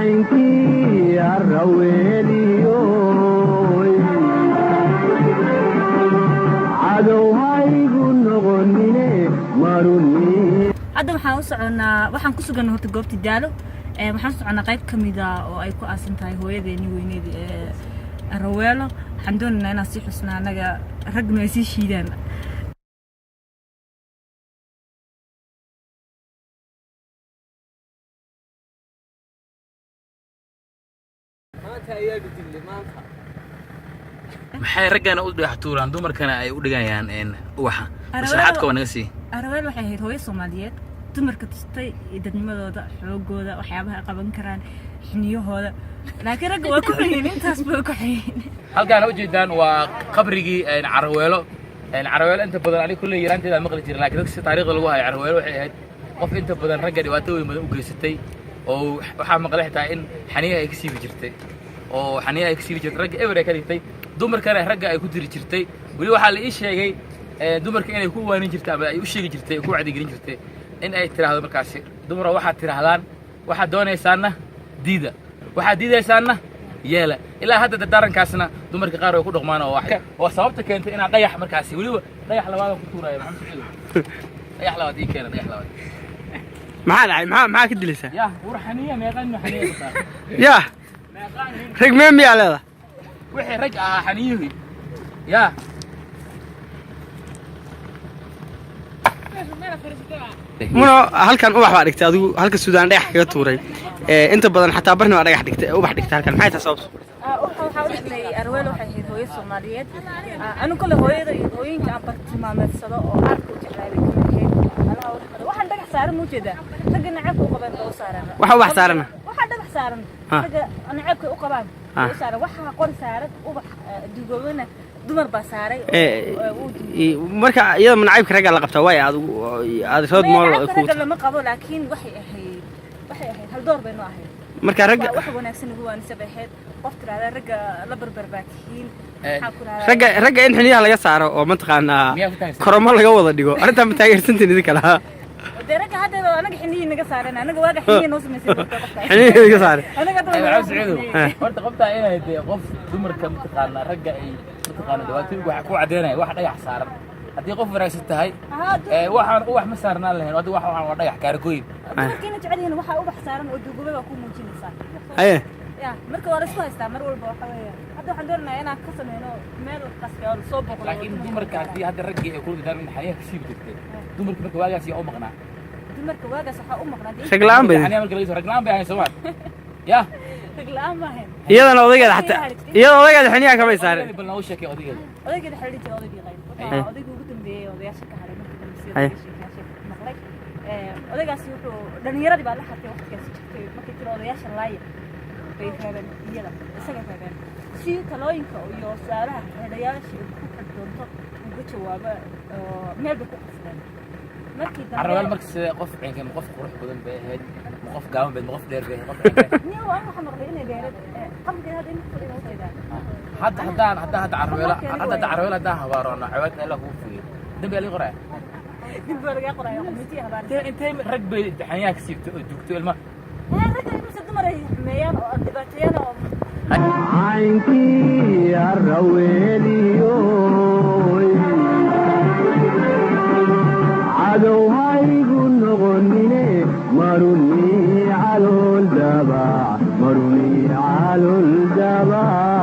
Caynkii arraweeliyoy, cadow haygu noqonine maruni. Hadda waxaan u soconaa, waxaan ku suganay horta goobta Daalo. Waxaan u soconaa qayb ka mid ah oo ay ku aasan tahay hooyadeeni weyneed ee Araweelo. Waxaan doonaynaa inaan sii xusnaa annaga, ragna ay sii shiidaan. Maxay raggana u dhagax tuuraan, dumarkana ay u dhigayaan ubaxa? Sharaxaad kooban naga sii. Araweel waxay ahayd hooyo Soomaaliyeed, dumarka tustay dadnimadooda, xoogooda, waxyaabaha ay qaban karaan, xiniyahooda, laakiin ragga waa ku xunyiin, intaas bay ku xunyiin. Halkaan ujeedaan waa qabrigii Caraweelo. Caraweelo inta badan aniga kulley yaraanteeda maqli jiray, laakiin dadka si taariikhda lagu hayo, Caraweelo waxay ahayd qof inta badan ragga dhibaato weyn badan u geysatay, oo waxaa maqlay xitaa in xaniyaha ay ka siibi jirtay, oo xaniyaha ay ka siibi jirtay, ragga eber ay ka dhigtay, dumarkana ragga ay ku diri jirtay. Weli waxaa la ii sheegay dumarka inay ku waanin jirtay ama ay u sheegi jirtay, ku wacdigelin jirtay in ay tiraahdo markaasi: "Dumara, waxaad tiraahdaan, waxaad doonaysaanna diida, waxaad diidaysaanna yeela." Ilaa hadda dardaarankaasna dumarka qaar way ku dhaqmaan, oo waa sababta keentay inaan dhagax markaasi, weliba dhagax labaad ku tuuraayo. Maxamed Saciido, dhagax labaad ii keena, dhagax labaad. Maxaa dhacay? Maxaa ka dilaysaa? Yah, war xaniya meeqaan xaniya ku saar? Yah. Meeqaan nin? Rag mee miyaa leeda? Wixii rag ahaa xaniyuhi yah. Muno, halkan ubax baa dhigtay adigu, halka Suudaan dhagax kaga tuuray. Inta badan xataa barni baa dhagax dhigtay, ubax dhigtay halkan. Maxay tahay sababtu? Waxaa u dhignay, Arweel waxay ahayd hooyo Soomaaliyeed. Anu kale hooyada iyo hooyooyinka aan bartilmaameedsado oo aadka u jeclaay bay kamid ahayd. Allaha u raxmado. Waxaan dhagax saaran ma ujeedaa? Ragga naceebka u qabeen bay u saaraan. Waxa ubax saarana? Waxaa dhagax saaran. Ragga naceebkay u qabaan bay u saaran. Waxaa qori saaran, ubax duugoobana dumar baa saaray oo wuu duugay. Marka iyada ma nacaybka raggaa la qabtaa waay adigu aad rood Maya, mool naceebka ku ragga lama qabo, laakiin waxay ahayd haldoor baynu ahayd. Marka ragga wax wanaagsan ugu waanisa bay ahayd, qof tiraahda ragga la barbar baa tihiin, maxaa ku rahdaa. Ragga in xiniyaha laga saaro oo mataqaanaa Miyaa ku taageersan? Koromo laga wada dhigo, arrintaa ma taageersantiin idinka lahaa? Dee ragga hadda anaga xiniyihii naga saareen, anaga waaga xiniyihii noo samaysay dadka qofka. Xiniyihii naga saaray. Anaga hadda Maxamed Saciido, Eh. horta qoftaa inay dee qof dumarka mataqaanaa ragga ay mataqaana dhibaatooyinka waxa ku caddeynaya wax dhagax saaran. Haddii qof wanaagsan tahay, waxaan ubax ma saarnaan lahayn. Hadda waxaan waa dhagax kaargooyin. Dumarkiina jecel yihiin waxaa ubax saaran oo duugobay baa ku muujinaysaa. Haye. Ya, marka waa la isku haystaa mar walba. Waxa weeye hadda waxaan doonaynaa inaan ka sameyno meel qasri oo lasoo boqdo. Laakiin dumarka haddii hadda raggii ay kula dadaal in xaniyaha ka siibi jirtay, dumarka marka waagaas yaa u maqnaa? Dumarka waagaas waxaa u maqnaa dee. Rag la'aan bay. Xaniyaha marka laga soo, rag la'aan bay ahayn Soomaal ya. Rag la'aan ma ahayn. Iyadana odaygeeda xataa, iyada odaygeeda xiniyaha kamay saarin. Bal noogu sheekay odaygeeda. Odaygeeda waxaa la dhihi jiray odaygii qayb. Wuxuu ahaa odaygii ugu dambeeyey ee odayaasha ka haray markii dambe sida sheekayaasha maqlay. Odaygaasi wuxuu dhalinyaradii baa la xatay waqtigaasi jirtay markay tiri odayaasha laaya bay reebeen, iyada isaga reebeen si talooyinka iyo su-aalaha xidhayaasha ay ku xidh doonto uga jawaabo, oo meel bay ku qasbeen markii dambe. Carrabaal marka sidee qof cinkay? Ma qof qurux badan bay ahayd, ma qof gaaban bay, ma qof dheer bay ahayd, qof cinkay? Niyo waan waxaa maqlay inay dheerad qabrigeeda hadda in ku ujeedaa. Hadda haddaan hadda carrabeelo, hadda carrabeelo haddaan habaaroono, cawaadna Allah kugu fugiyo, dambi aa lii qoraya. Dib baa lagaa qoraya qomitiya habaar. Intee rag bay xaniyaha ka siibtay oo dugto ilma? Ragga mise dumar ay xumeeyaan oo dhibaateeyaan oo Caynkii arraweeliyoy, cadow haygu noqonine maruni calool dabac, maruni calool dabac.